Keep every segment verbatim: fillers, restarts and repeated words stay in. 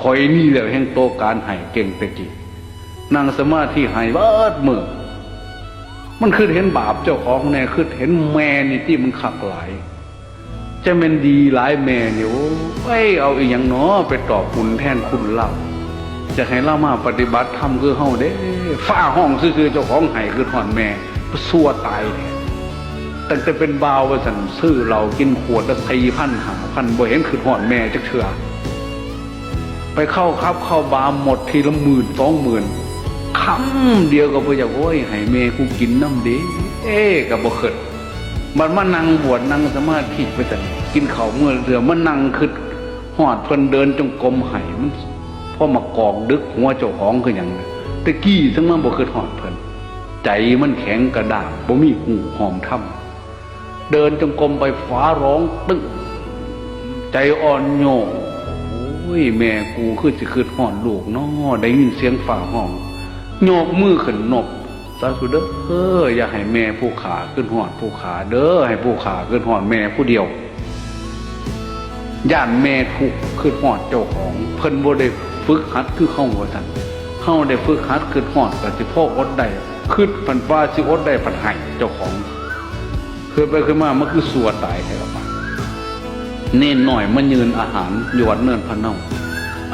ข่อยนี่แหละแฮ่งโตการไห้เก่งแต่กี้ นั่งสมาธิไห้เบิดมื้อ มันคือเห็นบาปเจ้าของแน่ คือเห็นแม่นี่ที่มันคักหลาย จะแม่นดีหลายแม่นี่ โอ้ย เอาอีหยังหนอไปตอบบุญแทนคุณลาว จะให้ลาวมาปฏิบัติธรรมคือเฮาเด้ ฟ้าห้องซื่อๆ เจ้าของไห้คือฮอดแม่ ซัวตายแท้ ตั้งแต่เป็นบ่าวว่าซั่น ซื้อเหล้ากินขวดละสี่พันห้าพัน บ่เห็นคือฮอดแม่จักเทื่อ ไปเข้าคลับเข้าบาร์หมดทีละหมื่นสองหมื่น คำเดียวก็บ่อยาก โอ้ย ให้แม่กูกินนำเด้ เอ้ ก็บ่คิด บัดมานั่งบวชนั่งสมาธิไปซั่น กินข้าวมื้อละเทื่อ มานั่งคิดฮอดเพิ่น เดินจงกรมไห้ มันพอมากอกดึกหัวเจ้าของคือหยัง แต่กี้จั่งมาบ่คิดฮอดเพิ่น ใจมันแข็งกระด้าง บ่มีฮู้ห้อมธรรม เดินจงกรมไปฟ้าร้องตึ้ง ใจอ่อนโยน โอ้ย แม่กูคือสิคิดฮอดลูกน้อ ได้ยินเสียงฟ้าฮ้อง ยกมือขึ้นนบ สาธุเด้อ อย่าให้แม่ผู้ข้าคิดฮอดผู้ข้าเด้อ ให้ผู้ข้าคิดฮอดแม่ผู้เดียว ย่านแม่ทุกข์คิดฮอดเจ้าของ เพิ่นบ่ได้ฝึกหัดคือเฮาว่าซั่น เฮาได้ฝึกหัดคิดฮอดก็สิพออดได้ คิดพันว่าสิอดได้พันให้เจ้าของ คิดไปคิดมามันคือซัวตายแท้ละบาด เณรน้อยมายื่นอาหารอยู่วัดเนินพะเนา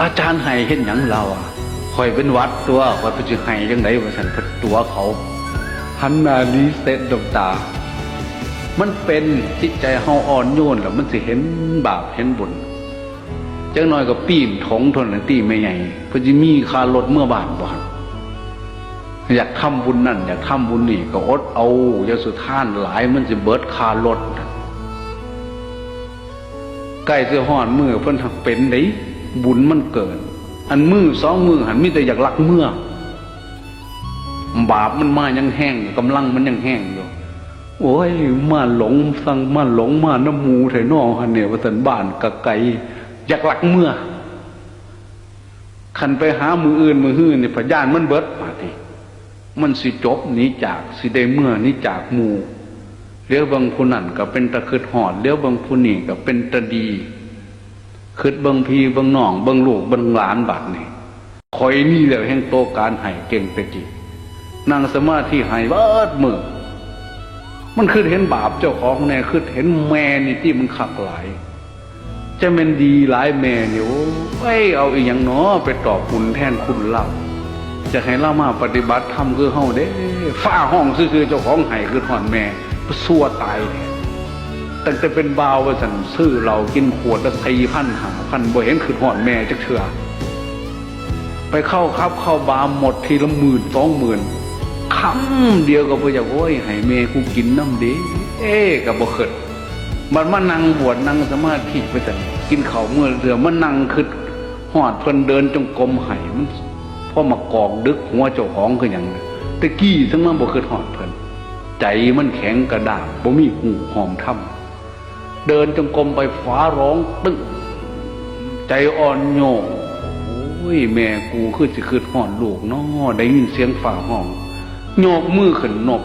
อาจารย์ให้เฮ็ดหยังลาวอะ ข่อยเป็นหวัดตัว ข่อยไปสิให้จั่งใด๋ว่าซั่น เพิ่นตั๋วเขา หันหน้าหนีเสร็จดวงตา มันเป็นจิตใจเฮาอ่อนโยนแล้วมันสิเห็นบาปเห็นบุญ จักหน่อยก็ปีนถงเท่านั้นติแม่ใหญ่ เพิ่นสิมีค่ารถเมือบ้านบ่หั่น อยากทำบุญนั่น อยากทำบุญนี่ก็อดเอา อย่าสุทานหลายมันสิเบิดค่ารถ ใกล้สิฮอดมื้อเพิ่นหักเป็นเด้ บุญมันเกิน อันมื้อสองมื้อหั่นมีแต่อยากลักเมือ บาปมันมายังแฮง กำลังมันยังแฮงอยู่ โอ้ย มาหลงสั่งมาหลงมานำหมู่แท้น้อหั่นเนี่ย ว่าซั่น บ้านกะไกล อยากลักเมือ คันไปหามื้ออื่นมื้อฮื้อนี่ พะย้านมันเบิดบาดนี้ มันสิจบหนีจาก สิได้เมือหนีจากหมู่ เหลียวเบิ่งผู้นั้นก็เป็นตาคิดฮอด เหลียวเบิ่งผู้นี้ก็เป็นตาดี คิดเบิ่งพี่เบิ่งน้อง เบิ่งลูกเบิ่งหลานบาดนี้ ข่อยนี่แหละแฮ่งโตการไห้เก่งแต่กี้ นั่งสมาธิไห้เบิดมื้อ มันคือเห็นบาปเจ้าของแน่ คือเห็นแม่นี่ที่มันคักหลาย จะแม่นดีหลายแม่นี่ โอ้ย เอาอีหยังหนอไปตอบบุญแทนคุณลาว จะให้ลาวมาปฏิบัติธรรมคือเฮาเด้ ฟ้าห้องซื่อๆ เจ้าของไห้คือฮอดแม่ ซัวตายแท้ ตั้งแต่เป็นบ่าวว่าซั่น ซื้อเหล้ากินขวดละสี่พันห้าพัน บ่เห็นคือฮอดแม่จักเทื่อ ไปเข้าคลับเข้าบาร์หมดทีละหมื่นสองหมื่น คำเดียวก็บ่อยาก โอ้ย ให้แม่กูกินนำเด้ เอ้ ก็บ่คิด บัดมานั่งบวชนั่งสมาธิไปซั่น กินข้าวมื้อละเทื่อ มานั่งคิดฮอดเพิ่น เดินจงกรมไห้ มันพอมากอกดึกหัวเจ้าของคือหยัง แต่กี้จั่งมาบ่คิดฮอดเพิ่น ใจมันแข็งกระด้าง บ่มีฮู้ห้อมธรรม เดินจงกรมไปฟ้าร้องตึ้ง ใจอ่อนโยน โอ้ย แม่กูคือสิคิดฮอดลูกน้อ ได้ยินเสียงฟ้าฮ้อง ยกมือขึ้นนบ